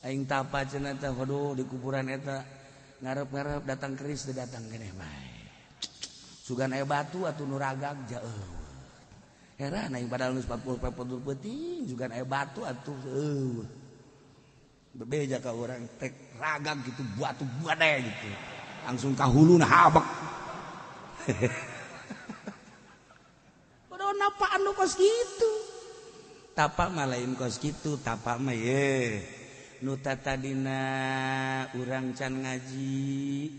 Aing tapa cenah teh waduh di kuburan eta ngarep-ngarep datang keris teu datang keneh bae. Sugan aya batu atuh nu ragag jauh. Heran aing padahal geus 40 peuting sugan aya batu atuh eueuh. Bebeja ka urang tek ragag gitu batu badai gitu. Langsung ka huluna habek. Padahal napaan nu kos kitu. Tapa mah lain kos kitu, tapa mah ye. Nu tadina urang can ngaji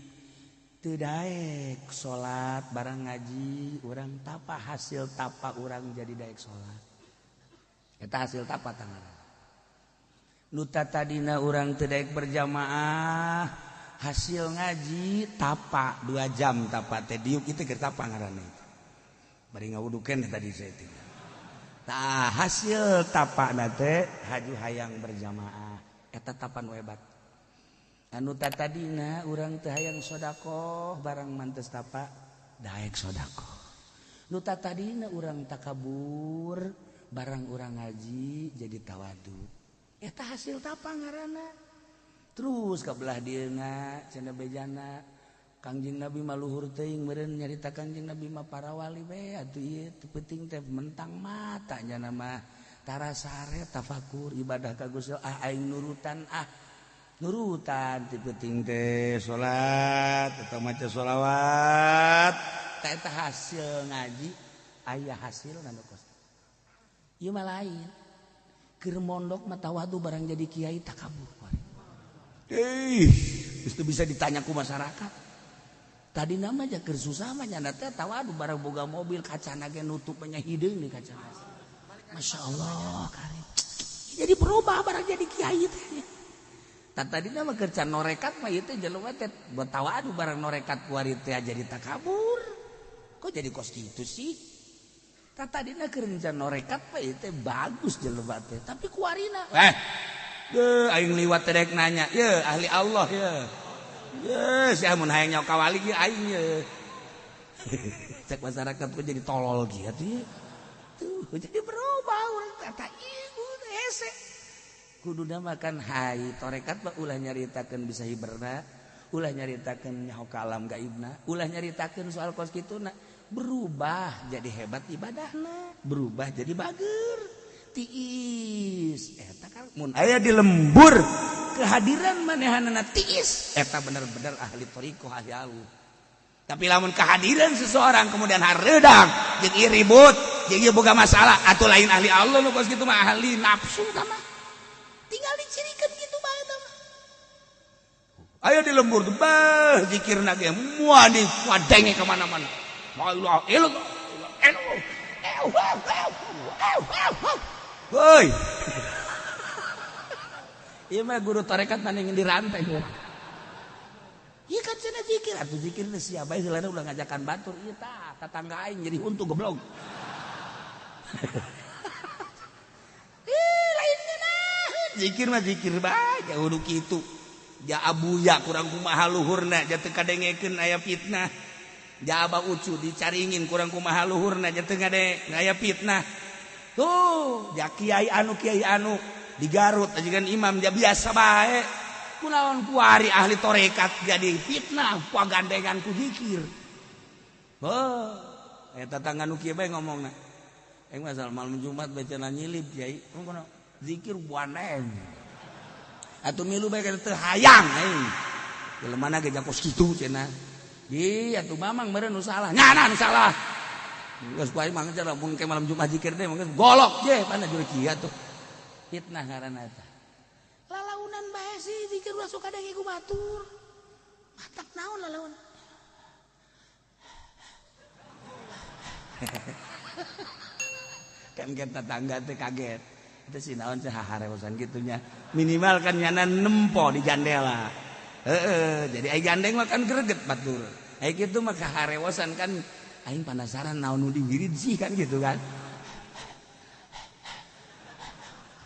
teu daek salat barang ngaji urang tapa hasil tapa urang jadi daek salat. Eta hasil tapa tangan. Nu tadina urang teu daek berjamaah hasil ngaji tapa 2 jam tapa teh diuk itu keur tapa ngaranna itu. Bari ngawudukeun tadi saya teh. Tah hasil tapana teh haju hayang berjamaah. Eta tapan hebat. Anu tadina urang teu hayang sedekah barang mantes tapa daek sedekah. Nu tadina urang takabur barang urang ngaji jadi tawadu. Eta hasil tapa ngaranna. Terus ka belah dieuna cenah bejana Kangjeng Nabi mah luhur teuing meureun nyarita Kangjeng Nabi mah para wali we atuh ieu teu penting teh mentang mata nya mah tara sare tafakur ibadah ka Gusti ah aing nurutan ah nurutan ti penting teh salat atau maca sholawat ta eta hasil ngaji aya hasilna nu kos ieu mah lain keur mondok mah tawadu barang jadi kiai takabur ih geus teu bisa ditanya ku masyarakat. Tadi nama aja keur susah mah nyana teh tawadu barang boga mobil kacana ge nutup nya hideung di kaca. Masya Allah karim. Jadi berubah barang jadi kiai teh. Tadi nama kerja norekat mah ieu teh jelema teh tawadu barang norekat kuari teh jadi takabur. Kok jadi kos kitu sih? Tadina keur norekat mah ieu teh bagus jelema teh, tapi kuarina ye aing liwat teh rek nanya, ye ahli Allah ye. Ye sia mun hayang nyawa ka wali ye aing ye. Cek masyarakat kok jadi tolol gitu ye. Tuh jadi berubah urang kata ibu hese. Kuduna makan hai torekat mah ulah nyaritakeun bisa hiberna, ulah nyaritakeun nyaho ka alam gaibna, ulah nyaritakeun soal kos kituna, berubah jadi hebat ibadahna, berubah jadi bager. Tiis eta kan mun aya di lembur kehadiran manehanana tiis eta bener-bener ahli thariqah ahli Allah. Tapi lamun kehadiran seseorang kemudian hareudang jeung ieu ribut jeung ieu boga masalah atuh lain ahli Allah nu kos kitu mah ahli nafsu tah mah. Tinggal dicirikan kitu bae tah mah. Aya di lembur tuh bah zikirna ge moal di wadenge ka mana-mana. La ilaha illallah. Woi. Ieu mah guru tarekat mending dirantai. Ieu kan cenah zikir atuh zikir teh sia bae heulana ulah ngajakan batur ieu tah tatangga aing jadi huntu goblok. Ih lain ngeunaheun zikir mah zikir bae jauh nu kitu. Ja abuya kurang kumaha luhurna ja teu kadengekeun aya fitnah. Ja abah ucu dicaringin kurang kumaha luhurna ja teu ngade aya fitnah. Tuh, ja kiai anu di Garut ajegan imam ja biasa bae. Kunaon kuari ahli torekat jadi fitnah pagandengan ku zikir. Heuh, eta tetangga nu kieu bae ngomongna. Aing mah malam Jumat bae cenah nyilip kiai. Kono zikir buaneng. Atuh milu bae teu hayang aing. Jelemana ge jakos kitu cenah. Ih, atuh mamang meureun nu salah. Nyana nu salah. Geus ku aing mah cenah mun ke malam Jumat zikir teh mah golok je pana juru kieu atuh. Fitnah ngaranna eta. Lalaunan bae sih zikir ulah sok kadang ku batur. Matak naon lalaun. Kan ke tetangga teh kaget. Itu sih naon sih haharewosan gitunya. Minimal kan nyana nempo di jandela. Heeh, jadi ai gandeng mah kan greget batur. Ai kitu mah kaharewosan kan aing penasaran naon nu diwirid sih kan gitu kan.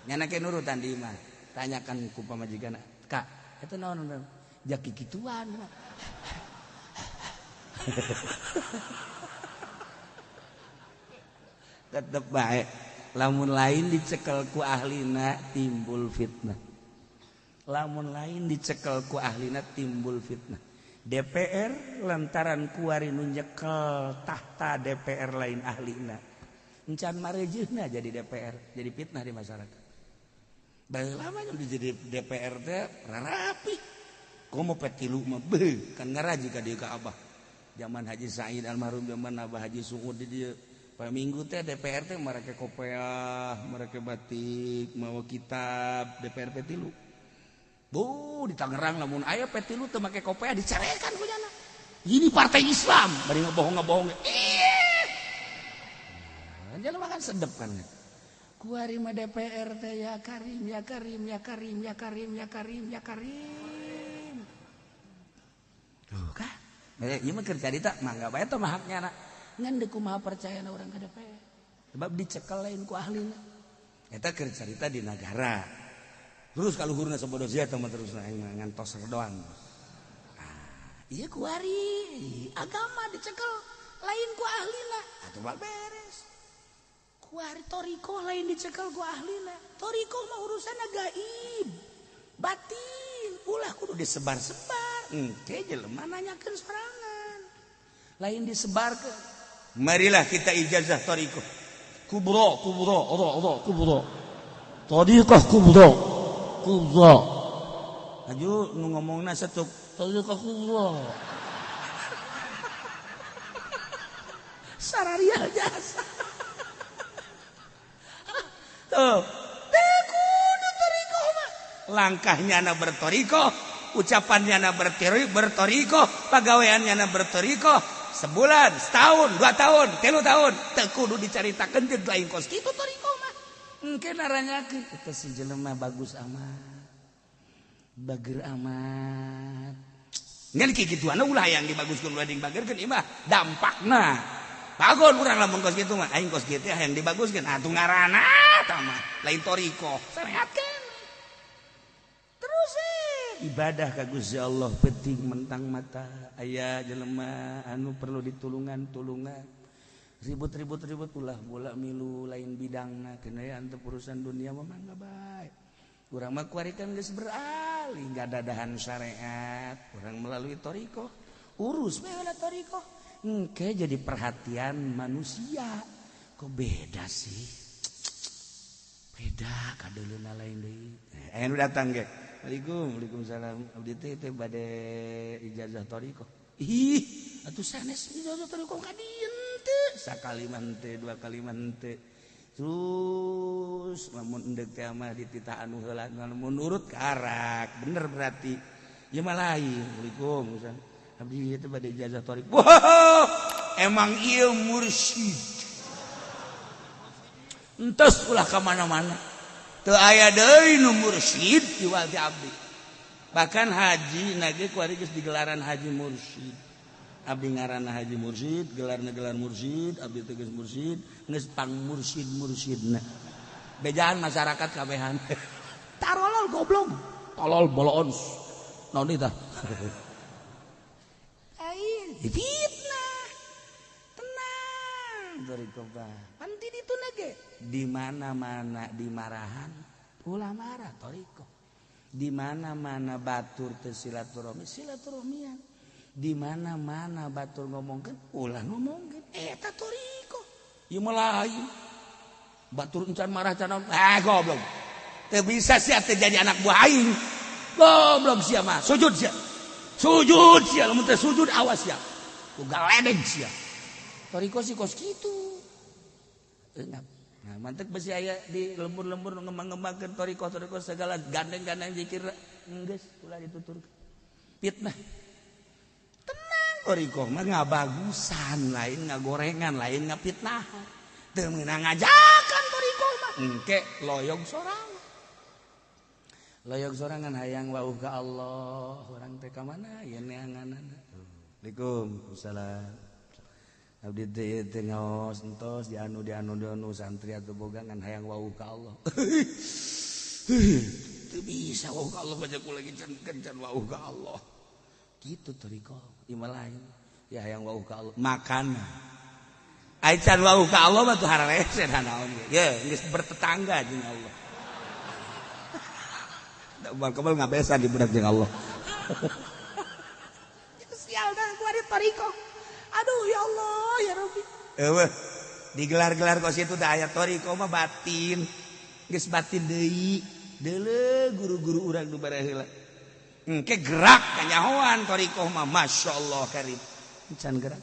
Nyana ke nurutan di imah. Tanyakan ku pamajikan, "Kak, eta naon?" Jaki kituan. Tetep bae. Lamun lain dicekel ku ahlina timbul fitnah. Lamun lain dicekel ku ahlina timbul fitnah. DPR lantaran kuari nu nyekel tahta DPR lain ahlina. Encan marejeuhna jadi DPR, jadi fitnah di masyarakat. Baheula mah jadi DPR teh rarapi. Komo P3 mah beuh kan ngaraji ka dieu ka Abah. Zaman Haji Said almarhum, zaman Abah Haji Suud di dieu. Pak Minggu teh DPR teh mereka kopeah, mereka batik, mawa kitab DPR P3. Bu, di Tangerang lamun aya P3 teu make kopeah dicarekan ku nyana. Ini partai Islam, bari ngebohong-ngebohong. Ih. Nah, jelema kan sedep kan. Kuari mah DPR teh ya Karim, ya Karim, ya Karim, ya Karim, ya Karim, ya Karim. Tuh kan. Ieu mah keur carita mangga bae teh mah haknya na. Ngan deuk kumaha percaya na urang ka DPR. Sebab dicekel lain ku ahlina. Eta keur carita di nagara. Terus kaluhurna sabodo sia teh mah terus ngantos doang. Ah, ieu kuari agama dicekel lain ku ahlina. Atuh beres. Kuari toriko lain dicekel ku ahlina. Toriko mah urusan gaib. Batin ulah kudu disebar-sebar. Engke jelema nanyakeun sorangan. Lain disebarkeun. Marilah kita ijazah toriko. Kubro, kubro, ro, ro, kubro. Tariqah kubro. Kubro. Aju nu ngomongna setuk tariqah kubro. Sararia jasa. Tuh, teu kudu toriko mah. Langkahnya na bertoriko, ucapannya na bertoriko, pagaweannya na bertoriko. Sebulan, setahun, 2 tahun, 3 tahun, teu kudu dicaritakeun jeung lain kos kitu toriko mah. Engke naranyakeun eta si jelema bagus amat. Bager amat. Ngan kikituanna ulah hayang dibaguskeun ulah dibagerkeun ieu mah dampakna. Bagon urang lamun kos kitu mah, aing kos kitu hayang dibaguskeun atuh ngaranna tah mah lain toriko. Sarehatkeun. Terus ibadah ka Gusti Allah penting mentang mata aya jelema anu perlu ditulungan tulungan ribut-ribut-ribut ulah bola milu lain bidangna keun aya antep urusan dunia mah mangga bae. Urang mah kuari kan geus beralih ngadadahan syariat urang melalui toriko urus we heula toriko engke jadi perhatian manusia kok beda sih beda kadeuleuna lain deui aya nu datang ge. Waalaikum, waalaikumsalam. Abdi teh teh bade ijazah toriko. Ih, atuh sanes ijazah toriko ka dieu teu. Sakali mah henteu, 2 kali mah henteu. Terus lamun endek teh mah dititah anu heula lamun nurut karak. Bener berarti. Ieu mah lain. Waalaikum. Abdi teh bade ijazah toriko. Wah, emang ieu mursyid. Entos ulah ka mana-mana. Teu aya deui nu mursyid kiwal ti abdi. Bahkan haji nage kuari geus digelaran haji mursyid. Abdi ngaranna haji mursyid, gelarna gelar mursyid, abdi teh geus mursyid, geus pang mursyid-mursyidna. Bejaan masyarakat kabehan. Tarolol goblok, tolol boloon. Naon ieu tah? Lain fitnah. Tenang toriko bah. Panti ditu nage di mana-mana dimarahan ulah marah toriko. Di mana-mana batur teu silaturahmi silaturahmian. Di mana-mana batur ngomongkeun ulah ngomongkeun eta toriko. Ieu mah lain. Batur encan marah can ah goblok. Teu bisa sia teh jadi anak buah aing. Goblok sia mah sujud sia. Sujud sia lamun teu sujud awas sia. Ku galedeg sia. Toriko sih kos kitu. Eungap. Nah, mantek besi aya di lembur-lembur ngembang-ngembangkeun toriko-toriko segala gandeng-gandeng zikir geus ulah dituturkeun. Fitnah. Tenang toriko mah ngabagusan lain ngagorengan lain ngapitnahan. Teu meunang ngajakan toriko mah. Engke loyog sorangan. Loyog sorangan hayang wauh ka Allah, urang teh ka mana ieu neanganana. Waalaikumsalam. Abdi teh teh ngaos entos di anu santri atau boga ngan hayang wauh ka Allah. Teu bisa wauh ka Allah baca ku lagi can wauh ka Allah. Kitu toriko ieu mah lain. Ya hayang wauh ka Allah makan. Ai can wauh ka Allah mah tuh hararese naon ge. Ye geus bertetangga jeung Allah. Bakal ngabesan di budak jeung Allah. Sial dah gua di thoriqoh. Aduh ya Allah ya Rabbi. Eueuh digelar-gelar kos itu da aya thoriqoh mah batin. Geus batin deui. Deuleu guru-guru urang nu bareheula. Engke gerak kanyahoan thoriqoh mah masyaallah karim. Can gerak.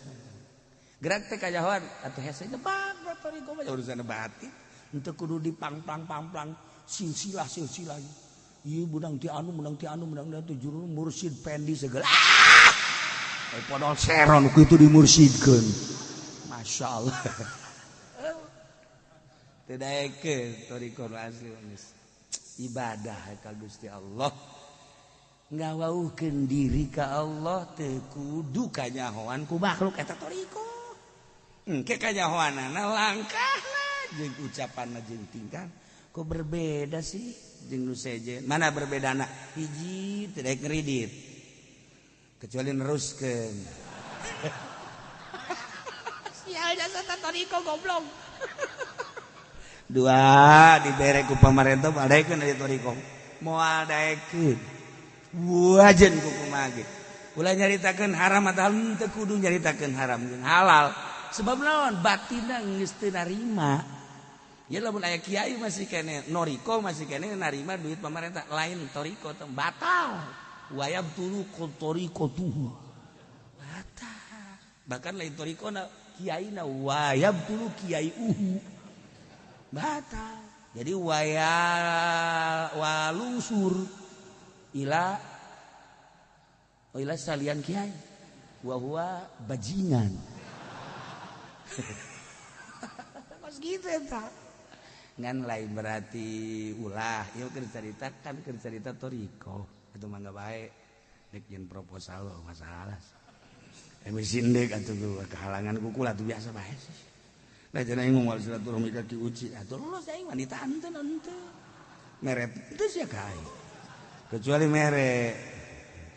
Gerak teh kanyahoan atuh hese bang thoriqoh mah urusan batin. Henteu kudu dipangplang-pangplang silsilah-silsilah. Ieu menang ti anu menang ti anu menang ti juru mursid pendi segala. Ah! Podol seron ku itu dimursidkeun. Masya Allah. Teu daekeun thoriqoh asli geus. Ibadah ka Gusti Allah. Ngawauhkeun diri ka Allah teu kudu kanyahoan ku makhluk eta thoriqoh. Engke kanyahoanana langkahna jeung ucapanna jeung tingkah kok berbeda sih jeung nu sejen. Mana berbedana? Hiji teu daek ngridit. Kecuali neruskeun. Sial jasa thoriqoh goblok. Dua dibere ku pamarentah daekeun ari thoriqoh. Moal daekeun. Wajen ku kumaha ge. Ulah nyaritakeun haram atawa henteu kudu nyaritakeun haram jeung halal. Sebab naon batinna geus teu narima. Ya lamun aya kiai masih kene noriko masih kene narima duit pamarentah lain thoriqoh teh batal. Wayab tulu thoriqoh tuhu. Batal. Bahkan lain thoriqoh na kiai na wayab tulu kiai uhu. Batal. Jadi waya walungsur ila ila salian kiai wa huwa bajingan. Kos gitu eta. Ngan lain berarti ulah ieu keur carita kan keur carita thoriqoh atuh mangga bae dek jeung proposal masalah. Emisi ndek atuh kehalangan ku kula tuh biasa bae sih. Lah cenah aing moal silaturahmi ka Ki Uci atuh lulus aing mah ditanten henteu. Mere teu sia ka aing. Kecuali mere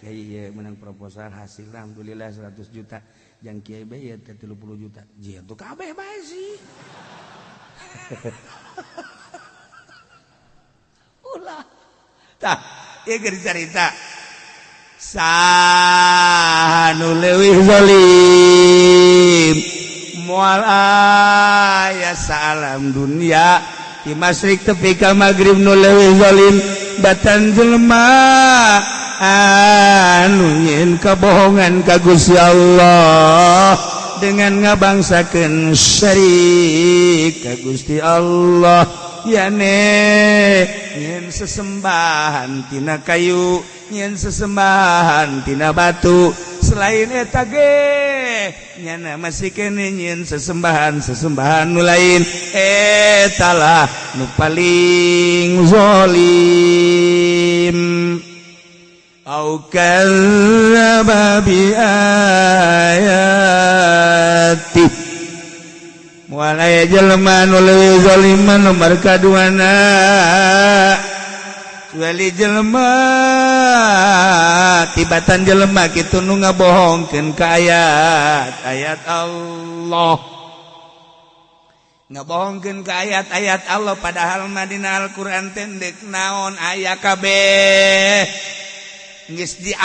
kiai ieu menang proposal hasil alhamdulillah 100 juta. Jang kiai bae ieu teh 30 juta. Jieun tuh kabeh bae sih. Ulah. Tah, ieu keur carita. Saha nu leuwih zalim moal aya salam dunia di masyrik tepi ka magrib nu leuwih zalim batan jelema anu nyeun kabohongan ka Gusti Allah dengan ngabangsakeun syirik ka Gusti Allah yane nyeun sesembahan tina kayu nyeun sesembahan tina batu selain eta ge nyana masih kene nyeun sesembahan-sesembahan nu lain eta lah nu paling zalim. Au kadzdzaba bi ayati moal aya jelema nu leuwih zaliman nomor kaduana kecuali jelema tibatan jelema kitu nu ngabohongkeun ka ayat-ayat Allah ngabohongkeun ka ayat-ayat Allah padahal mah dina Al-Qur'an teh deuk naon aya kabeh geus diatur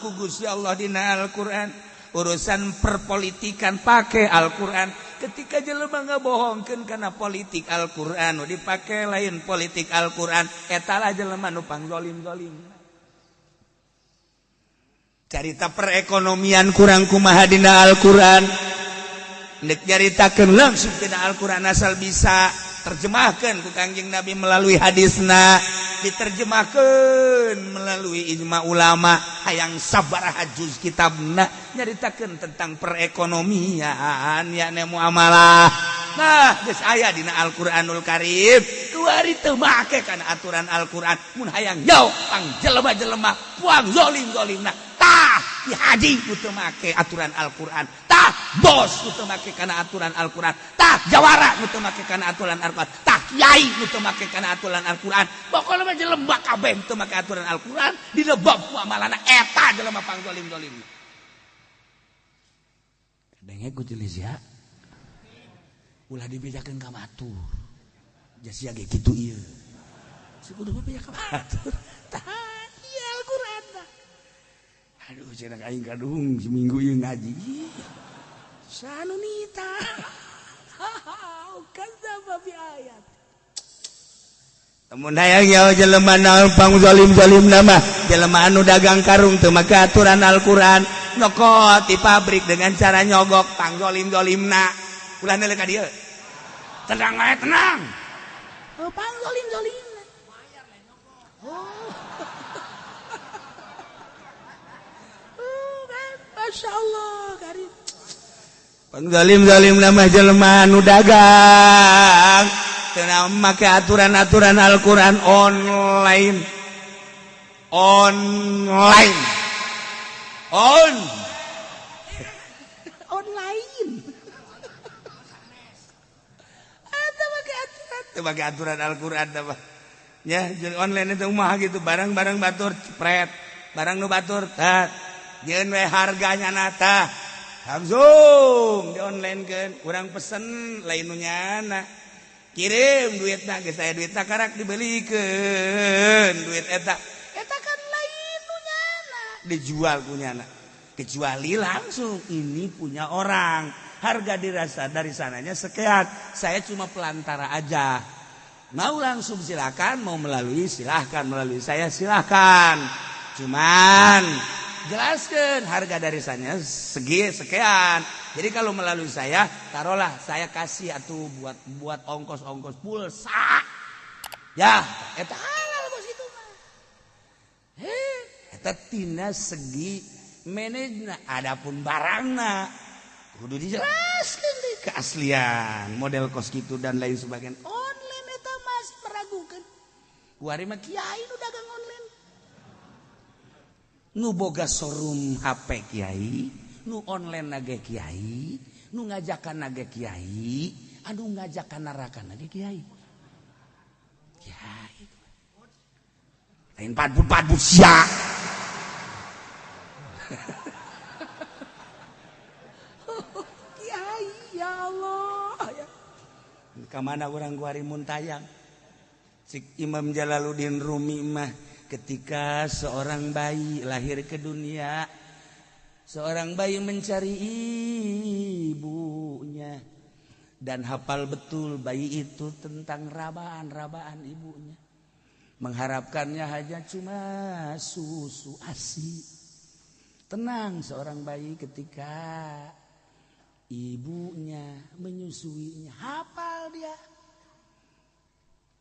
ku Gusti Allah dina Al-Qur'an. Urusan perpolitikan pakai Al-Qur'an. Ketika jelema ngabohongkeun kana politik Al-Qur'an nu dipake lain politik Al-Qur'an eta lah jelema nu pangzolim-zolim. Carita perekonomian kurang kumaha dina Al-Qur'an nek nyaritakeun langsung dina Al-Qur'an asal bisa terjemahkeun ku Kangjeng Nabi melalui hadisna diterjemahkeun melalui ijma ulama hayang sabaraha juz kitabna nyaritakeun tentang perekonomian yakni muamalah. Nah geus aya dina Al-Qur'anul Karim kuari teu make kana aturan Al-Qur'an mun hayang jauh pang jelema-jelema puang zolim-zolimna tah ki haji nu teu make aturan Al-Qur'an tah bos nu teu make kana aturan Al-Qur'an tah jawara nu teu make kana aturan Al-Qur'an tah kiai nu teu make kana aturan Al-Qur'an pokona mah jelema kabeh teu make aturan Al-Qur'an dina bab muamalahna eta jelema pang zolim-zolim. Denge ku jelis ya. Ulah dibejakeun ka batur. Jasia ge kitu ieu. Kudu bebeja ka batur. Tah ieu Al-Qur'an tah. Aduh cenah aing kadung seminggu ieu ngaji. Sanu nita. Kadzdzaba bi ayat. Mun hayang ya jelema naon pang zalim-zalim nama jelema anu dagang karung teu make aturan Al-Qur'an nyokot di pabrik dengan cara nyogok pang zalim-zalimna. Ulah neuleuh ka dieu. Tenang wae tenang. Oh, pang zalim-zalimna. Oh. Oh, Masya Allah, karim. Pang zalim-zalim nama jelema anu dagang teu make aturan-aturan Al-Qur'an online. Online. On. Online. Eta make aturan, teu make aturan Al-Qur'an teh. Ya, jadi online itu mah gitu, barang-barang batur cepret, barang nu batur tat. Jeung we harganya nata. Langsung di online kan, urang pesen lain nu nyana. Kirim duitna geus aya duitna karak dibelikeun duit eta. Eta kan lain nu nyana, dijual ku nyana. Kecuali langsung ini punya orang. Harga dirasa dari sananya sekian. Saya cuma pelantara aja. Mau langsung silakan, mau melalui silahkan, melalui saya silahkan. Cuman jelaskan harga dari sana segi sekian. Jadi kalau melalui saya, taruhlah saya kasih atau buat buat ongkos-ongkos pulsa. Ya, eta halal bos itu mah. Heh, eta tina segi manajna, adapun barangna kudu dijelaskan deh keaslian, model kos gitu dan lain sebagainya. Online eta masih meragukan. Kuari mah kiai nu dagang online. Nu boga showroom HP kiai, nu online nage kiai, nu ngajakan nage kiai, anu ngajakan neraka nage kiai. Kiai. Lain padbut-padbut sia. Kiai ya Allah. Ya. Ka mana urang kuari mun tayang? Cik Imam Jalaluddin Rumi mah ketika seorang bayi lahir ke dunia, seorang bayi mencari ibunya dan hafal betul bayi itu tentang rabaan-rabaan ibunya. Mengharapkannya hanya cuma susu ASI. Tenang seorang bayi ketika ibunya menyusuinya, hafal dia.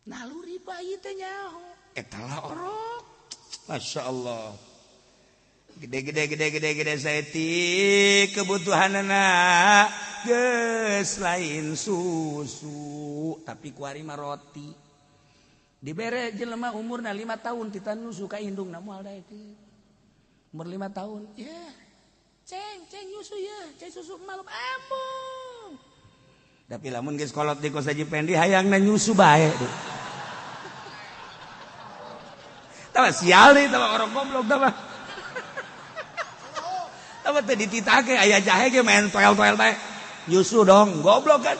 Naluri bayi teh nyaho. Eta lah orok. Masya Allah. Gede-gede gede-gede gede saeutik kebutuhanana geus lain susu tapi kuari mah roti. Dibere jelema umurna 5 tahun titan nyusu ka indungna moal daekeun. Umur 5 tahun, ya. Ceng, ceng nyusu ya, ceng susu malum ambung. Tapi lamun geus kolot di kos Haji Pendi hayangna nyusu bae. Tah sial deui tah orang goblok tah. Tah teh dititake aya jahe ge main toel-toel bae. Nyusu dong, goblok kan.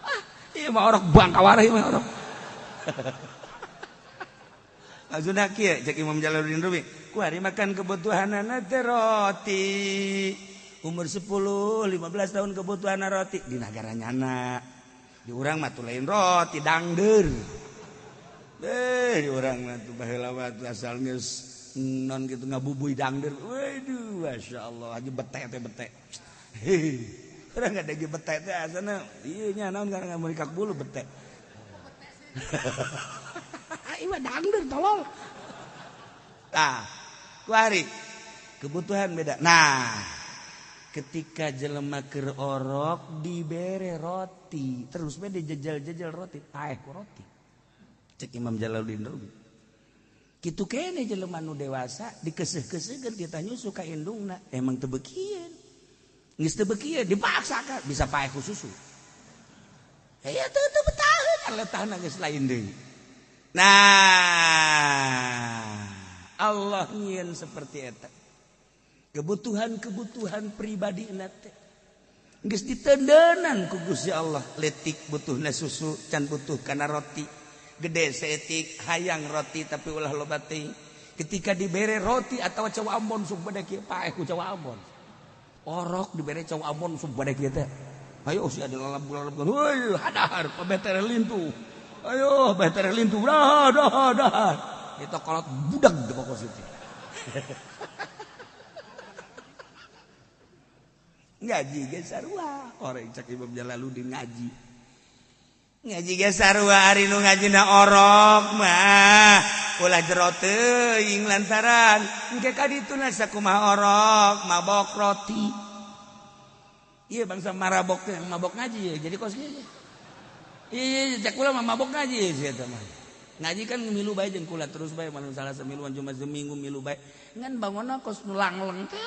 Ah, ieu mah orok bangkawara ieu mah orok. Maksudna kieu cek Imam Jalaluddin Rumi, kuari makan kebutuhanana teh roti. Umur 10, 15 tahun kebutuhan roti di nagara nyana. Di urang mah tuh lain roti dangder. Di urang mah tuh baheula mah tuh asal geus non gitu ngabubuy dangder. Waduh, masyaallah haji bete teh bete. Hei, urang nggak ada bete teh asana. Ieu nya naon karena merikak bulu bete. Ieu mah dangder tolol. Tah, kuari kebutuhan beda. Nah, ketika jelema keur orok dibere roti, terus we dijejel-jejel roti, paeh ku roti. Cek Imam Jalaluddin Rumi. Kitu kene jelema nu dewasa dikeuseuh-keuseuhkeun kita nyusu ka indungna, emang teu beukieun. Geus teu beukieun dipaksakan bisa paeh ku susu. Ya teu teu betaheun, letahna geus lain deui. Nah, Allah nyieun seperti eta. Kebutuhan-kebutuhan pribadi teh. Geus ditendenan ku Gusti Allah, letik butuhna susu can butuh kana roti. Gede saeutik hayang roti tapi ulah loba teuing. Ketika dibere roti atau cau Ambon sok bade kieu paeh ku cau Ambon. Orok dibere cau Ambon sok bade kieu teh. Ayo si ada lalap-lalap. Heuy, hadahar pabetere lintu. Ayo betere lintu. Dah dah dah. Eta kolot budak di pokok situ. Ngaji ge sarua, orang cak Imam Jalaluddin ngaji. Ngaji ge sarua ari nu ngajina orok mah ulah jero teuing lantaran engke ka dituna sakumaha orok mabok roti. Ieu bangsa marabok teh mabok ngaji ya, jadi kos kieu. Ieu cak kula mah mabok ngaji sia teh mah. Ngaji kan milu bae jeung kula terus bae malam salah semiluan cuma seminggu milu bae. Ngan bangonna kos nu langleng teh.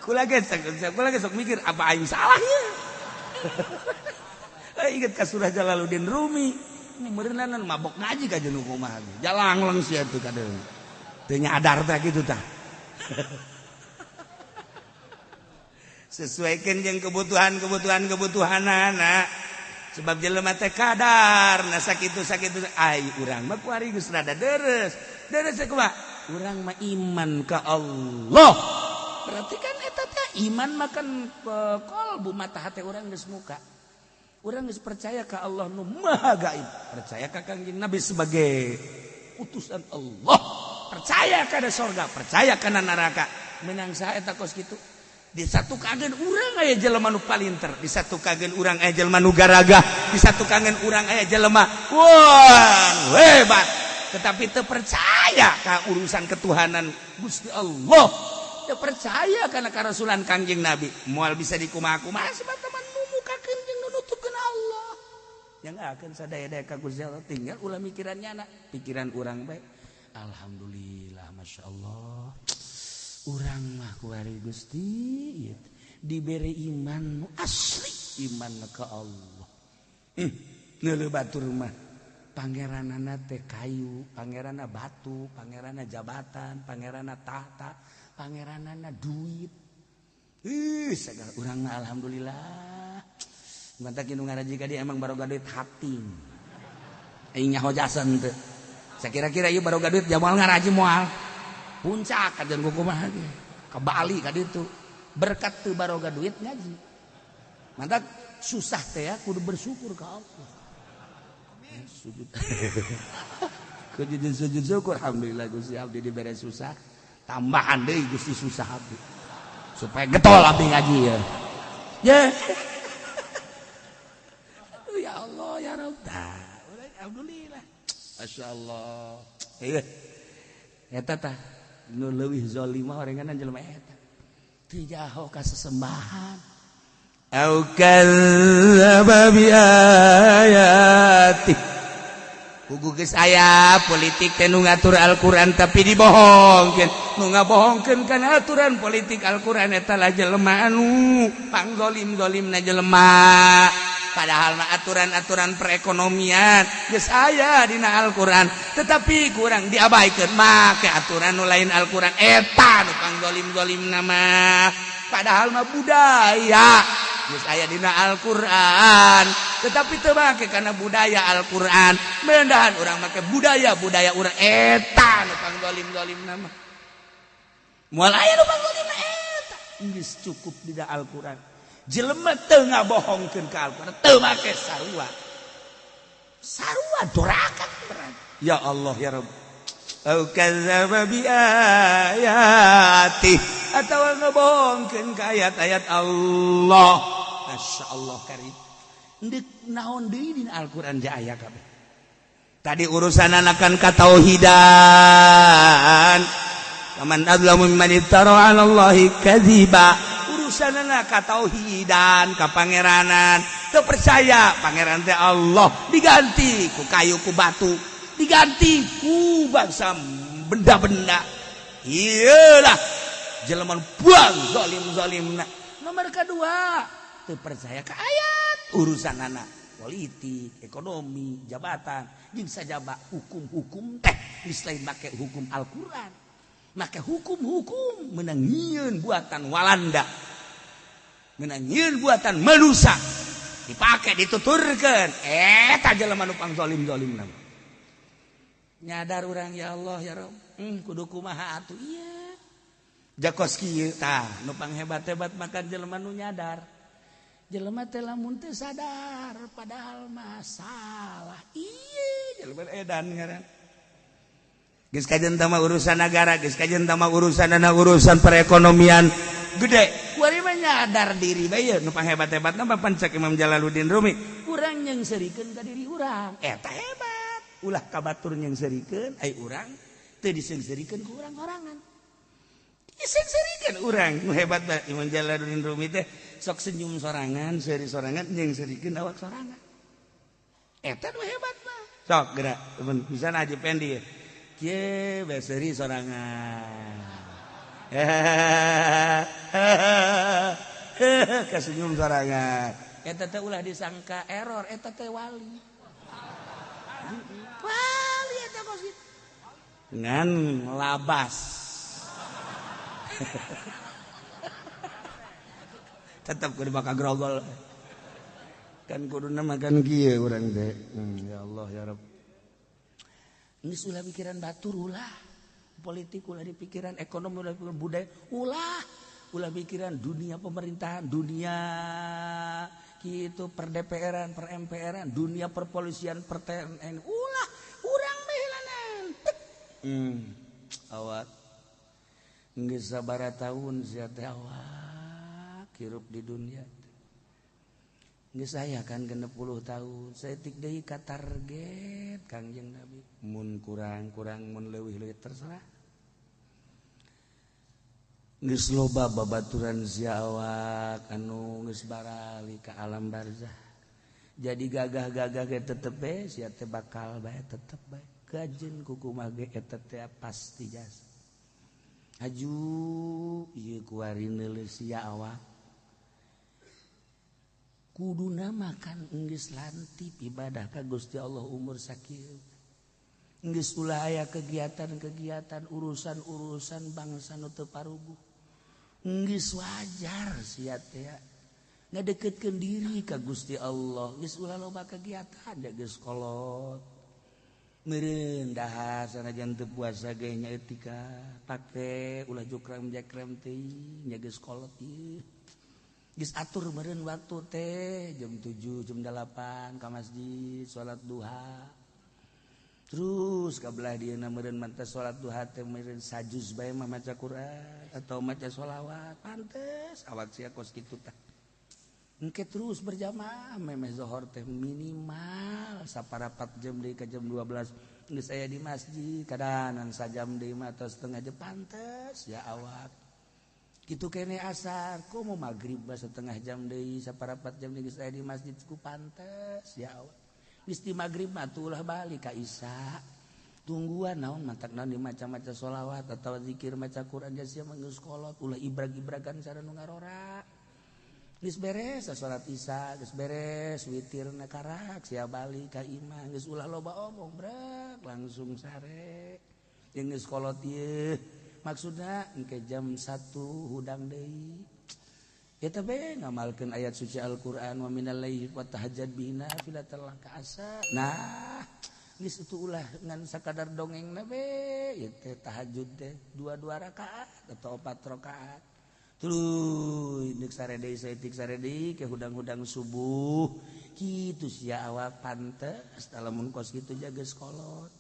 Kula ge sok mikir apa aing salah ieu. Ingat ka surah Jalaluddin Rumi. Ini meureunana mabok ngaji ka jeung kumaha. Jalangleng sia teh kadeung. Teu nyadar teh kitu tah. Sesuaikan jeung kebutuhan-kebutuhan kebutuhanana. Sebab jelema teh kadar na sakitu-sakitu ai urang mah kuari geus rada deres. Deres kumaha? Urang mah iman ka Allah. Berarti kan eta teh iman makan kolbu mata hati urang geus muka. Urang geus percaya ka Allah nu Maha Gaib, percaya ka Kangjeng Nabi sebagai utusan Allah, percaya kana sorga, percaya kana neraka. Menang saha eta kos kitu? Di satu kagen urang aya jelema nu palinter, di satu kagen urang aya jelema nu garagah, di satu kagen urang aya jelema wah hebat, tetapi teu percaya ka urusan ketuhanan Gusti Allah. Teu percaya kana karasulan Kangjeng Nabi, moal bisa dikumaha-kumaha sebab teman mumukakeun jeung nu nutupkeun Allah. Yang akan sadaya-daya ka Gusti Allah tinggal ulah mikirannya anak, pikiran urang bae. Alhamdulillah, Masya Allah. Urang mah kuari Gusti ieu dibere iman nu asli, iman ka Allah. Neuleuh batur mah pangeranana teh kayu, pangeranna batu, pangeranna jabatan, pangeranna tahta, pangeranana duit. Segala urang mah alhamdulillah. Mantak nu ngaraji ka dia emang baroga duit hati. Aing nyaho jasan teu. Sakira-kira ieu baroga duit jamal ngaraji moal. Puncak kajian kumaha ge. Ke Bali ka ditu. Berkat teu baroga duit ngaji. Mantak susah teh ya kudu bersyukur ka Allah. Amin. Sujud. Kudu sujud syukur alhamdulillah Gusti abdi dibere susah. Tambahan deui Gusti susah abdi. Supaya getol abdi ngaji ya. Ya. Aduh ya Allah ya Rabb. Alhamdulillah. Masyaallah. Heuh. Eta tah nu leuwih zalimah orenganan jelema eta. Teu jaho ka sesembahan. Au kadzdzaba bi ayati. Pugu geus aya politik teh nu ngatur Al-Qur'an tapi dibohongkeun. Nu ngabohongkeun kana aturan politik Al-Qur'an eta lah jelema anu pangzolim-zolimna jelema. Padahal mah aturan-aturan perekonomian geus aya dina Al-Qur'an, tetapi kurang diabaikeun make aturan nu lain Al-Qur'an eta nu pangzolim-zolimna mah. Padahal mah budaya geus aya dina Al-Qur'an, tetapi teu make kana budaya Al-Qur'an. Mendahan urang make budaya-budaya urang eta nu pangzolim-zolimna mah. Moal aya nu pangzolimna eta. Geus cukup dina Al-Qur'an. Jelema teu ngabohongkeun ka Al-Qur'an, teu make sarua. Sarua doraka berarti. Ya Allah ya Rabb. Au kadzdzaba bi ayati atawa ngabohongkeun ka ayat-ayat Allah. Masyaallah karim. Deuk naon deui dina Al-Qur'an ja aya kabeh. Tadi urusan anakan katauhidan. Faman adzlamu mimman iftara 'ala Allahi kadziba. Urusanana katauhidan, kapangeranan. Teu percaya pangeran teh Allah, diganti ku kayu ku batu, diganti ku bangsa benda-benda. Iyalah jelema buang zalim-zalimna. Nomor kedua, teu percaya ka ayat urusanana politik, ekonomi, jabatan, jeung sajaba hukum-hukum teh geus lain make hukum Al-Qur'an. Maka hukum-hukum menang nyieun buatan Walanda, menang nyieun buatan manusia dipakai dituturkeun eta jelema nu pangzolim-zolim nama. Nyadar urang ya Allah ya Rob, kudu kumaha atuh ieu. Jakos kieu tah nu panghebat-hebat makan jelema nu nyadar. Jelema teh lamun teu sadar padahal masalah ieu jelema edan ngaran. Geus kajen tama urusan negara, geus kajen tama urusan urusan perekonomian gede. Kuari mah nyadar diri bae nu panghebat-hebatna mah pancak Imam Jalaluddin Rumi. Urang nyengserikeun ka diri urang. Eta hebat. Ulah kabatur nyengserikeun ai urang teu diseungseurikeun ku urang sorangan. Diseungseurikeun urang nu hebat mah Imam Jalaluddin Rumi teh sok senyum sorangan, seuri sorangan nyengserikeun awak sorangan. Eta nu hebat mah. Sok geura temen bisa Haji Pendi ye. Kieu bae seuri sorangan. Kasenyum sorangan. Eta teh ulah disangka error, eta teh wali. Wali eta kos kitu. Ngan labas. Tetep kudu bakal grogol. Kan kuduna makan kieu urang teh. Ya Allah ya Rabb. Geus ulah pikiran batur ulah. Politik ulah dipikiran, ekonomi ulah pikiran, budaya ulah. Ulah pikiran dunia pemerintahan, dunia gitu per DPR-an, per MPR-an, dunia perpolisian, per TNN, ulah urang behilanan. Awak geus sabaraha taun sia teh awak hirup di dunia. Geus aya kan 60 tahun, saeutik deui ka target Kangjeng Nabi. Mun kurang-kurang mun leuwih-leuwih terserah. Geus loba babaturan sia awak anu geus barali ka alam barzah. Jadi gagah-gagah ge tetep bae sia teh bakal bae tetep bae. Kajeun kukumaha ge eta teh pasti jasa. Haju ieu kuari neuleus sia awak. Kuduna makan geus lantip ibadah ka Gusti Allah umur sakieu. Geus ulah aya kegiatan-kegiatan urusan-urusan bangsa nu teu paruguh. Geus wajar sia teh ngadeukeutkeun diri ka Gusti Allah. Geus ulah loba kegiatan da geus kolot. Meureun dahar sanajan teu puasa ge nya etika pake ulah jukram-jakrem teuing nya geus kolot ieu. Geus atur meureun waktu teh jam 7 jam 8 ka masjid salat duha. Terus kabelah dieuna meureun mantas salat duha teh meureun sajuz bae mah maca Quran atau maca sholawat pantes awak sia kos kitu tah. Engke terus berjamaah memeh zohor teh minimal saparapat jam deui ka jam 12 geus aya di masjid kadanan sajam deui mah atau setengah jam pantes ya awak. Kitu kene asar komo magrib mah setengah jam deui saparapat jam deui geus aya di masjid ku pantes ya awak. Geus di magrib mah ulah balik ka isya. Tungguan naon mantak naon di maca-maca sholawat atau zikir maca Quran sia mah geus kolot ulah ibrag-ibragan cara nu ngarora. Geus beres salat isya, geus beres witirna karak sia balik ka imah geus ulah loba omong brek langsung sare. Jeung geus kolot ieu maksudna engke jam 1 hudang deui. Eta bae ngamalkeun ayat suci Al-Qur'an wa minal laili fatahajjad bihi nafilatan laka asa. Nah, geus itu ulah ngan sakadar dongengna bae ieu teh tahajud teh 2 rakaat atau 4 rakaat. Tuluy deuk sare deui saeutik sare deui ke hudang-hudang subuh. Kitu sia awak pantes lamun kos kitu jaga kolot.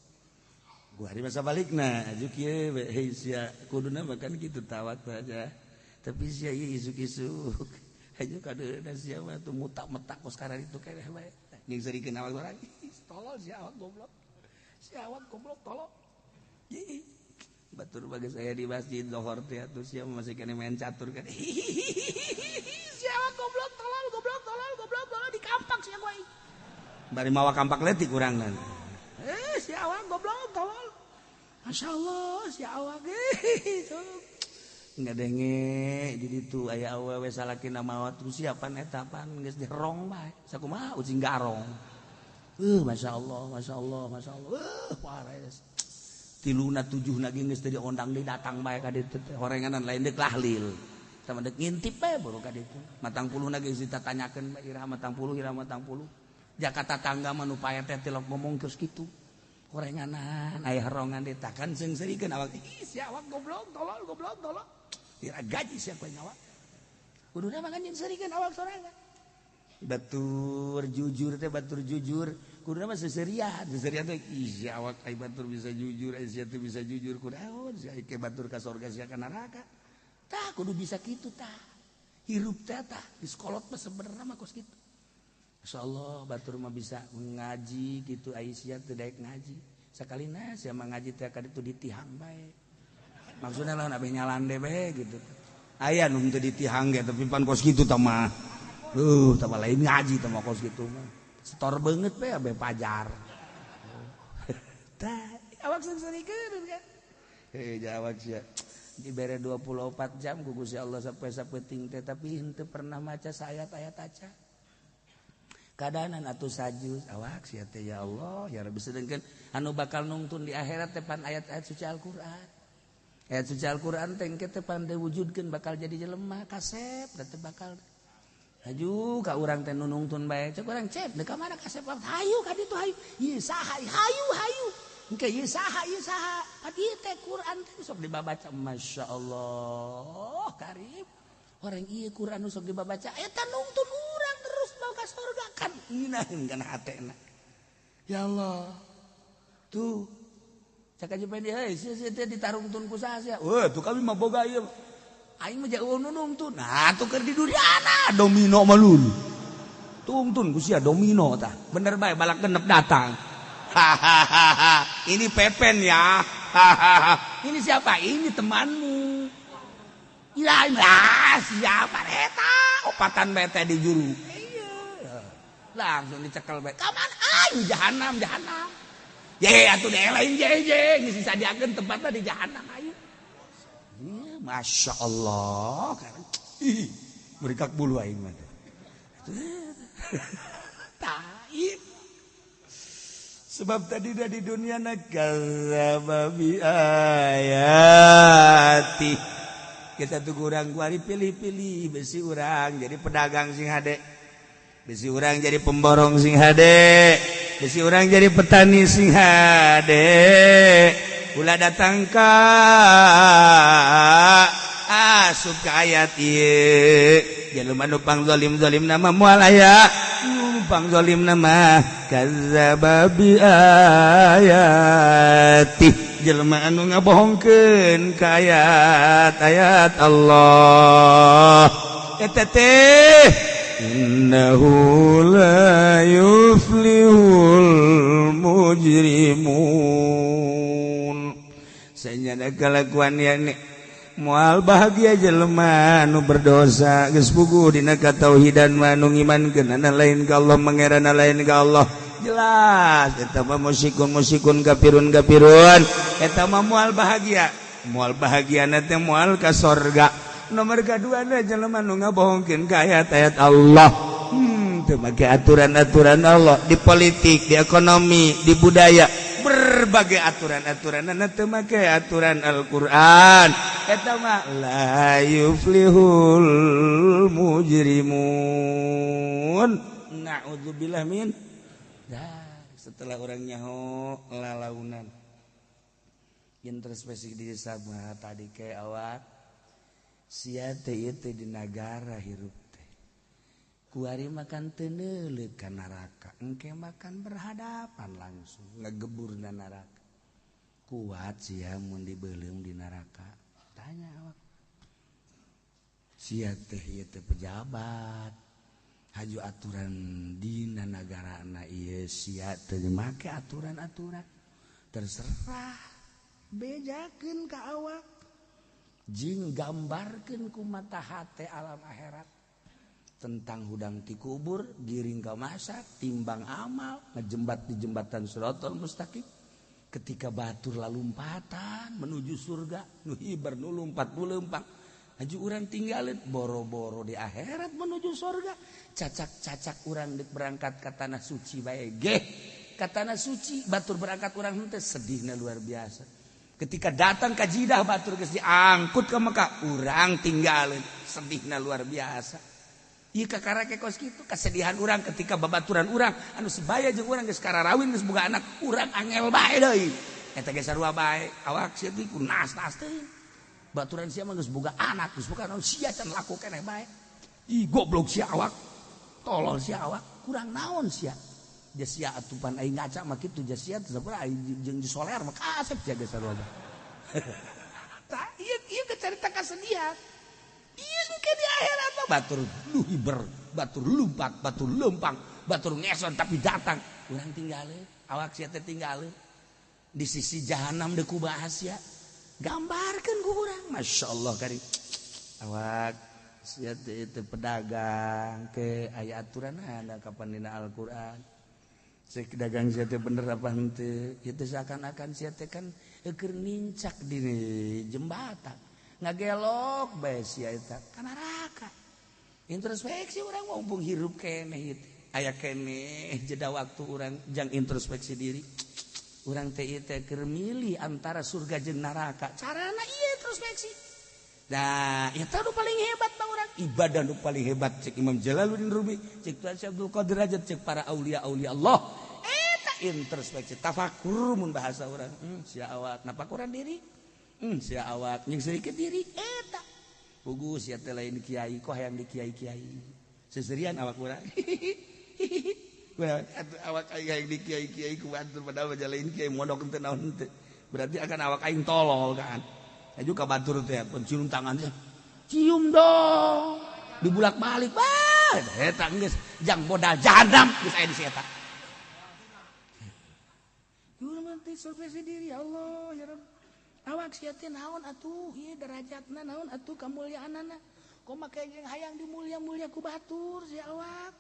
Gua hari masa balikna aju kieu we hei sia kuduna makan kitu tawak saja. Tapi sia ieu isuk-isuk haju kadeuna sia mah tuh mutak-metak kos karar itu keneh bae. Jeung seurikeun awak urang tolol sia awak goblok. Sia awak goblok tolol. Ih batur bagi saya di masjid lohor teh atuh sia masih kene main catur kan. Sia awak goblok tolol goblok tolol goblok tolol di kampak sia gua. Bari mawa kampak leutik urang nan. Si awak goblok tolol. Masya Allah si awak ngadenge di ditu aya awewe salakina maot ku siapan eta pan geus dirong bae sakumaha ucing garong. Masya Allah masya Allah masya Allah. Wares. Tiluna tujuhna ge geus teu diondang deui datang bae ka ditu teh horenganan lain deuk lahlil. Tah deuk ngintip bae baru ka ditu. Matang puluhna geus ditatanyakeun bae iraha matang puluh iraha matang puluh. Jakarta tangga mah nu pae teh tilok ngomong geus kitu. Horenganan aya horongan deui takan seungseurikeun awak. Ih sia awak goblok tolol goblok tolol. Dira gaji sia koe nyawa. Kuduna mah kan nyeungseurikeun awak sorangan. Batur jujur teh batur jujur. Kuduna mah seserian, seserian teh ih sia awak ai batur bisa jujur, ai sia teh bisa jujur kunaon sia ke batur ka sorga sia ka neraka. Tah kudu bisa kitu tah. Hirup teh tah disekolot mah sebenarnya mah kos kitu. Insyaallah batur mah bisa ngaji gitu ai sia teu daek ngaji. Sakalina sia mah ngaji teh ka ditu ditihang bae. Maksudna lamun abeh nyalande bae gitu. Aya nu teu ditihang ge tapi pan kos kitu tah mah. Tah mah lain ngaji tah mah kos kitu mah. Setor beungeut bae abeh pajar. Tah awak seungseurikeun kan. Heuh awak sia dibere 24 jam ku Gusti Allah sampai sapeting teh tapi henteu pernah maca saayat-ayat aca. Kadanan atuh sajus awak sia teh ya Allah ya Rabbi sedengkeun anu bakal nungtun di akhirat teh pan ayat-ayat suci Al-Qur'an. Ayat suci Al-Qur'an teh engke teh pan diwujudkeun bakal jadi jelema kasep da teh bakal haju ka urang teh nu nungtun bae cek urang cep deuk ka mana kasep hayu ka ditu hayu ieu saha hayu hayu engke ieu saha ieu teh Quran teh sok dibabaca masyaallah karib orang ieu Quran nu sok dibabaca eta nungtun urang terus mau ka surga kan ngeunaheun kana hatena ya Allah tuh cak aja pengen heuy sia teh ditarungtun ku saha sia weuh tuh kami mah boga ieu aing mah jauh nu nungtun nah tuh keur di duriana domino mah lul tungtun ku sia domino tah bener bae balak genep datang hahaha ini Pepen ya hahaha ini siapa ini temanmu ya siapa eta opatan bae teh di juru iya langsung dicekel bae ka mana ayo jahanam jahanam ye atuh deh lain je je geus disadiakeun tempatna di jahanam ayo. Masya Allah, ih, merikak bulu aing mah. Taib. Sebab tadi dah di dunia nakadzdzaba bi ayati. Kita tuh kurang kuari pilih-pilih besi urang jadi pedagang sing hade. Besi urang jadi pemborong sing hade. Besi urang jadi petani sing hade. Ulah datang ka asup ka ayat ieu jelema nu pangzalim-zalim nama moal aya nu pangzalim nama kadzdzaba bi ayati jelema anu ngabohongkeun ka ayat-ayat Allah eta teh innahu la yuflihul mujrimun. Sanyana kalakuan yani moal bahagia jelema nu berdosa geus puguh dina katauhidan mah nu ngimankeunana lain ka Allah mangerana lain ka Allah jelas eta mah musyikun musyikun kafirun kafirun eta mah moal bahagia moal bahagiana teh moal ka sorga. Nomor kaduana jelema nu ngabohongkeun ka ayat-ayat Allah teu make aturan-aturan Allah di politik di ekonomi di budaya berbagai aturan-aturan teu make aturan Al-Qur'an eta mah la yuflihul mujrimun na'udzubillah min. Dah setelah orang nyaho lalaunan introspeksi diri sama tadi ke awak sia teh ieu teh di nagara hirup teh kuari makan teu neuleuk ka neraka engke makan berhadapan langsung ngegebur na neraka kuat sia mun dibeuleum di neraka tanya awak sia teh ieu teh pejabat haju aturan dina nagarana ieu sia teu make aturan-aturan terserah bejakeun ka awak jeung gambarkeun ku mata hate alam akhirat tentang hudang ti kubur giring ka masak timbang amal ngejembat di jembatan Shirathal Mustaqim ketika batur lalumpatan menuju surga nu hibar nu lumpat nu leumpang haju urang tinggalin boro-boro di akhirat menuju surga cacak-cacak urang deuk berangkat ka tanah suci bae geh ka tanah suci batur berangkat urang henteu sedihna luar biasa. Ketika datang ka Jidah batur geus diangkut ke Mekah, urang tinggalin, sedihna luar biasa. Ieu kakara ke kos kitu kesedihan urang ketika babaturan urang anu sebaya jeung urang geus kararawin geus boga anak, urang angel bae deui. Eta ge sarua bae, awak sia teh ku nas-nas teuing. Baturan sia mah geus boga anak, geus boga naon sia can laku keneh bae. Ih goblok sia awak. Tolol sia awak, kurang naon sia. Sia atupan aing ngaca mah kitu sia teh sabar aing jeung disoler mah kasep sia geus sarua. Tah ieu ieu carita kasedihan. Ieu ke di akhirat mah batur luhiber, batur lumpak, batur lempang, batur ngeson tapi datang. Urang tinggalin, awak sia teh tinggalin. Di sisi jahanam deuk kubahas sia. Gambarkeun ku urang, masyaallah kari. Awak sia teh pedagang ke aya aturan ada kapan dina Al-Qur'an. Cek dagang sia teh bener apa henteu? Ieu teh seakan-akan sia teh kan keur nincak di jembatan. Ngagelok bae sia eta ka neraka. Introspeksi urang mumpung hirup keneh ieu teh. Aya keneh jeda waktu urang jang introspeksi diri. Urang teh ieu teh keur milih antara surga jeung neraka. Carana ieu introspeksi. Nah, eta nu paling hebat mah urang. Ibadah nu paling hebat cek Imam Jalaluddin Rumi, cek Tuan Syekh Abdul Qadir Rajad, cek para aulia-aulia Allah. Eta introspeksi tafakur mun bahasa urang. Sia awak napakuran diri. Sia awak jeung sedikit diri eta. Pugu sia teh lain kiai kok hayang di kiai-kiai. Seserian awak urang. Awak aing hayang di kiai-kiai ku batur padahal mah lain kiai mondok teu naon teu. Berarti akan awak aing tolol kan. Aju ka batur teh cium tangannya. Cium dong. Dibulak-balik bah. Eta geus jang modal jahanam geus aya di si eta. Urang mah teh survei diri ya Allah ya Rabb. Awak sia teh naon atuh ieu derajatna naon atuh kamulyaanana. Kok make jeung hayang dimulia-mulia ku batur sia awak.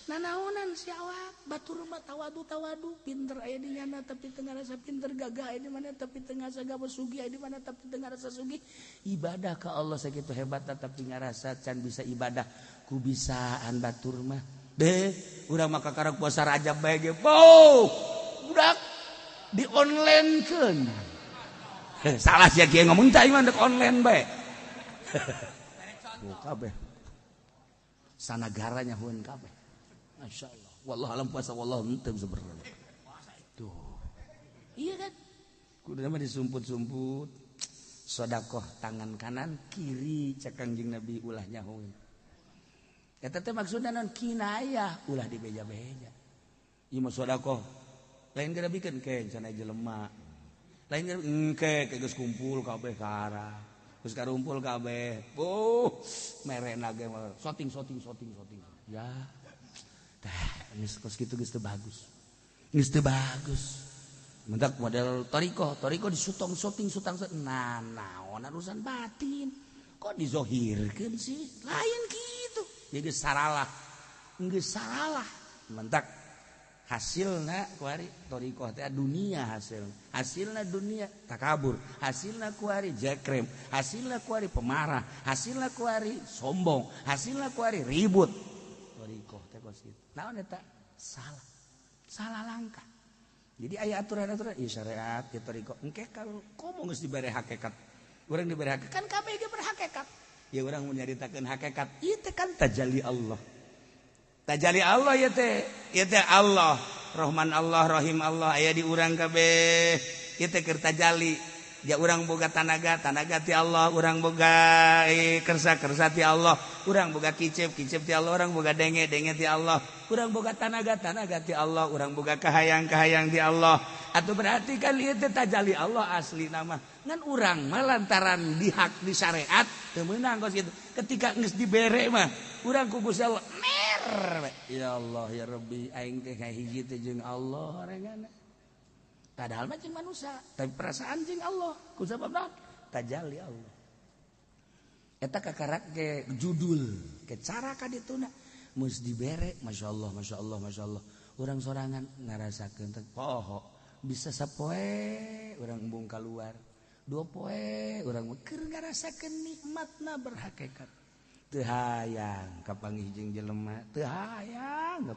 Nanaonan sia awak batur mah tawadu-tawadu pinter aya di nyana tapi teu ngarasa pinter, gagah aya di mana tapi teu ngarasa gagah, sugih aya di mana tapi teu ngarasa sugih. Ibadah ka Allah sakitu hebatna tapi ngarasa can bisa ibadah ku bisaan batur mah. Deh, urang mah kakarak puasa Rajab bae ge. Boh, budak di online-keun. Salah sia kieu ngomong teh mah dek online bae. Oh, kabeh. Sanagaranya hueun kabeh. Masya Allah. Wallah alam puasa wallah henteu sebenarnya. Tuh. Iya kan? Kudu mah disumput-sumput. Sedekah tangan kanan kiri cek Kangjeng Nabi ulah nyahoeun. Eta teh maksudna naon kinayah ulah dibeja-beja. Ieu mah sedekah. Lain geura bikeun ke cenah jelema. Lain geura engke geus kumpul kabeh ka arah. Geus karumpul kabeh. Oh, merena ge soting soting soting soting. Ya. Tah, geus kos kitu geus teu bagus. Geus teu bagus. Mentak model toriko, toriko disutong soting sutang nah naon urusan batin. Kok dizohirkeun sih? Lain kitu. Ya geus saralah. Geus saralah. Mentak hasilna kuari toriko teh dunia hasil. Hasilna dunia takabur, hasilna kuari jekrem, hasilna kuari pemarah, hasilna kuari sombong, hasilna kuari ribut. Toriko teh kos kitu. Naon eta? Salah. Salah langkah. Jadi aya aturan-aturan ieu syariat, ieu toriko. Engke kalau komo geus dibere hakikat. Urang dibere hakikat kan kabeh ge berhakikat. Ya urang mun nyaritakeun hakikat, ieu teh kan tajalli Allah. Tajalli Allah ieu teh, ieu teh Allah, Rahman Allah, Rahim Allah aya di urang kabeh. Ieu teh keur tajalli. Ya urang boga tanaga, tanaga ti Allah, urang boga kersa, kersa ti Allah, urang boga kicep, kicep ti Allah, urang boga denge, denge ti Allah, urang boga tanaga, tanaga ti Allah, urang boga kahayang, kahayang ti Allah. Atau berarti kan ieu teh tajalli Allah asli nama. Ngan urang mah lantaran dihak di syariat teu meunang kos kitu. Ketika geus dibere mah urang ku Gusti Allah mer. Ya Allah ya Rabbi aing teh kahiji teh jeung Allah rengana. Padahal mah jeung manusia, tapi perasaan jeung Allah. Ku sabab tajalli Allah. Eta kakarak ke judul, ke cara ka dituna geus dibere masyaallah masyaallah masyaallah. Urang sorangan ngarasakeun teh poho bisa sapoe urang embung kaluar. Dua poe urang keur ngarasakeun nikmatna berhakikat. Teu hayang kapanggih jeung jelema, teu hayang.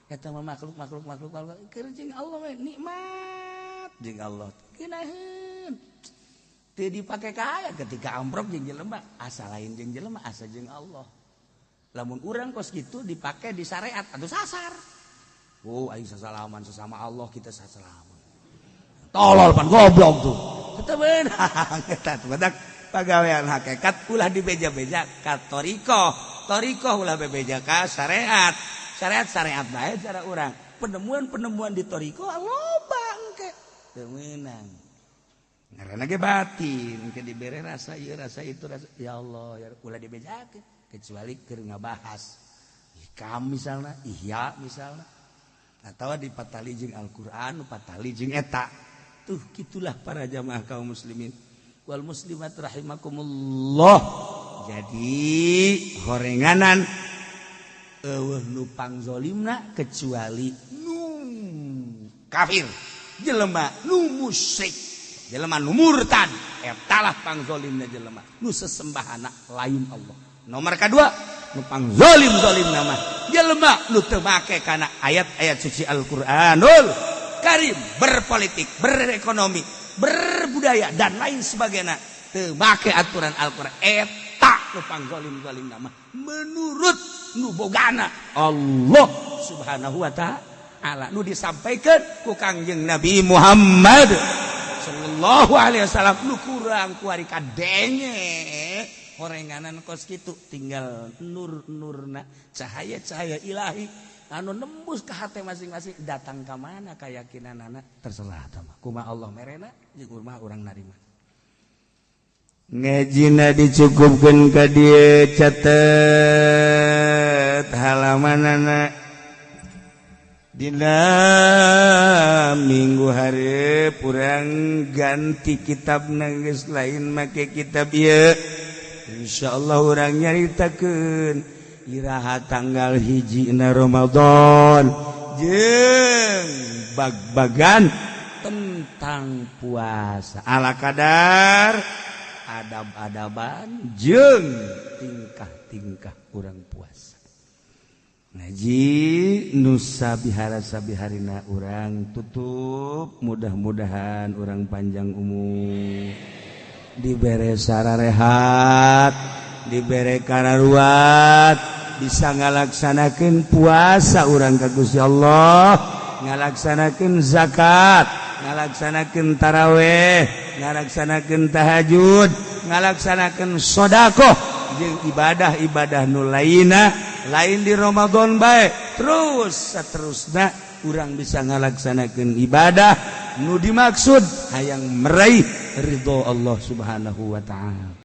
Eta mah makhluk makhluk makhluk makhluk keur jeung Allah we nikmat jeung Allah. Geunaheun. Teu dipake kaya ketika amprok jeung jelema, asa lain jeung jelema, asa jeung Allah. Lamun urang kos kitu dipake di syariat atau sasar. Oh, aing sasalaman sesama Allah, kita sasalaman. Tolol pan, goblok tuh. Teu meunang eta tuh. Badak pagawean hakikat ulah dibeja-beja ka thoriqoh. Thoriqoh ulah bebeja ka syariat. Syariat syariat bae cara urang. Penemuan-penemuan di thoriqoh loba engke. Teu meunang. Ngaranna ge batin, engke dibere rasa ieu, rasa itu, rasa ya Allah ya, ulah dibejakeun kecuali keur ngabahas Hikam misalna, Ihya misalna, atau di patali jeung Al-Qur'an, patali jeung eta. Tuh, gitulah para jamaah kaum muslimin wal muslimat rahimakumullah. Jadi horenganan eueuh nu pangzolimna kecuali nu kafir, jelema nu musyrik, jelema nu murtad, etalah pangzolimna jelema nu sesembahana lain Allah. Nomor kedua, nu pangzolim zolim nama jelema nu teu make kana ayat-ayat suci Al-Qur'anul Karim, berpolitik, berekonomi, berbudaya, dan lain sebagainya, teu make aturan Al-Qur'an, eta nu pangzolim zolim nama menurut nu bogana Allah Subhanahu wa Ta'ala, nu disampaikan ku Kangjeng Nabi Muhammad sallallahu alaihi wasallam. Nu kurang kuari kadenge horenganan kos kitu, tinggal nur-nurna, cahaya-cahaya ilahi anu nembus ke hati masing-masing, datang ke mana keyakinan anak terserah mah, kumaha Allah merena jeung kumaha urang narima. Ngajina dicukupkan ka dieu. Catet halamanana. Dina minggu hari kurang ganti kitab, nangis lain make kitab ieu. Insyaallah urang nyaritakeun iraha tanggal 1 na Ramadan jeung bag-bagan tentang puasa, ala kadar adab-adaban jeung tingkah-tingkah urang puasa. Ngaji nusa bihara sabiharina urang tutup. Mudah-mudahan urang panjang umur, dibere sararehat, dibere kararuat, bisa ngalaksanakeun puasa urang ka Gusti Allah, ngalaksanakeun zakat, ngalaksanakeun taraweh, ngalaksanakeun tahajud, ngalaksanakeun sodakoh jeung ibadah-ibadah nu lainna. Lain di Ramadan bae, terus seterusnya urang bisa ngalaksanakeun ibadah nu dimaksud hayang meraih ridho Allah Subhanahu wa Ta'ala.